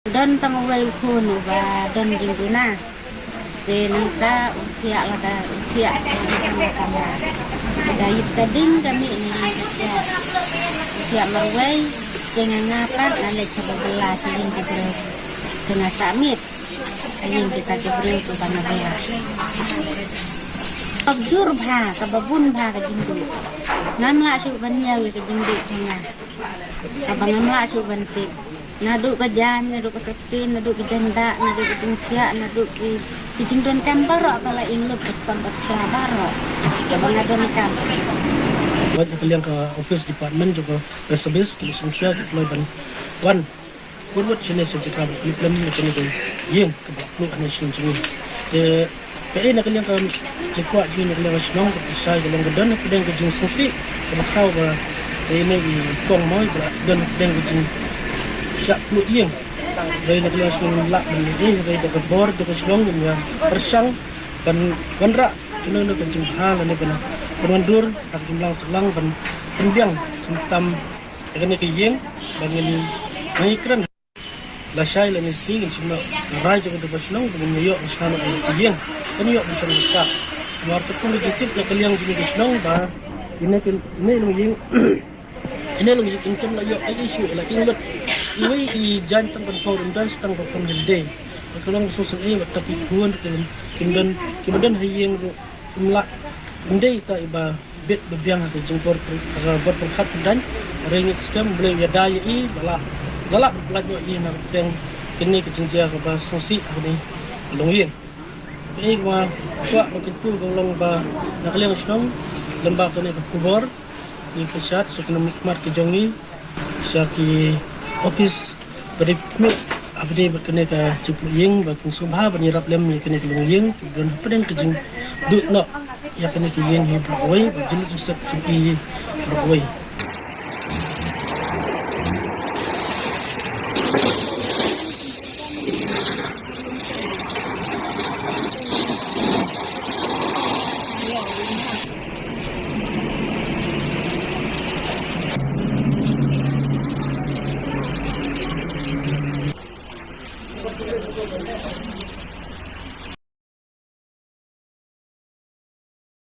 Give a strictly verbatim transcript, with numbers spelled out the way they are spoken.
Don tang uwei u khun uba don jingduna. Te nangta u thiah lada u thiah ka kamra. Lada ïit ka ding ka mih ne ïit ka thiah. U thiah marwei te nga nga pat nga leit sha ba bylla sha ïing ki briew. Te nga sah miet ïing kita ki briew kiba nga bylla. Kaba jur bha kaba bun bha ka jingduh. Ngam lah shuh ban ñiew ïa ka jingduh jong nga. Kaba ngam lah shuh ban tip. Naduh ka jaiñ, naduh ka septin, naduh ka jaiñdah, naduh ka jingthiah, naduh ki, ki jingdonkam baroh ka la ïng lut ka jingdonkam baroh. Kaba nga donkam. Wat na ka liang ka office department jong ka fire service ki la sngewsih ki la ban wan. Kur wat shane sha jaka ba khlem lem na kane ka ïing kaba pluh hane shnong jong ngi. Te Kaei na ka liang ka jingkwah jong ngi na ka liang ka shnong ka pyrshah ka long ka don hapdeng ka jingsngewsih ka ba khaw ba kaei ne i kong mo i ba don hapdeng ka jingshah pluh ïing. Kaei na ka liang shnong lah ban ïa kaei da ka bor da ka shnong ngin ïa pyrshang ban wanrah kano kano ka jingbha lane ban ban wandur ha ka jinglang sahlang ban pynbiang khamtam ïa kane ka ïing ba ngin ngi kren. Lashai lane sngi ngin shim noh ka rai jong ka dorbar shnong ba ngin ïoh ban shna noh ïa ka ïing, ban ïoh ban shong ban sah. Namar katkum ka jingtip na ka liang jong ka shnong ba ine ka, ine longïing, ine longïing kin ym lah ïoh ei ei shuh, la ïng lut. Iwei i jaiñ tang ban phew, ym don tang ban phew hynrei ka long ka sngewsih ei wat tang ki khun kim, kim don, kim don ha ïing ruh. Ym lah, ym dei ta iba bit ba biang ha ka jingbor, ha ka bor pyrkhat pyrdain. Hynrei ngi skhem Blei u ïada ïa i ba la, la lah ban pyllait noh ïa i na ka pdeng kane ka jingjia kaba sngewsih ha kane ka longïing. Kaei kaba kwah ban kyntu ka long ba na ka liang shnong lem bad kane ka khubor ngi pyrshah sha ki nongmihkhmat ki jong ngi, sha ki office ba dei khmih ha ba dei bad kane ka jingpluh ïing ba kin sngewbha ban ïarap lem ïa kane ka longïing kiba don hapdeng ka jingduh noh ïa kane ka ïing hi baroh kawei, ba jinglut jingsep jong i baroh kawei.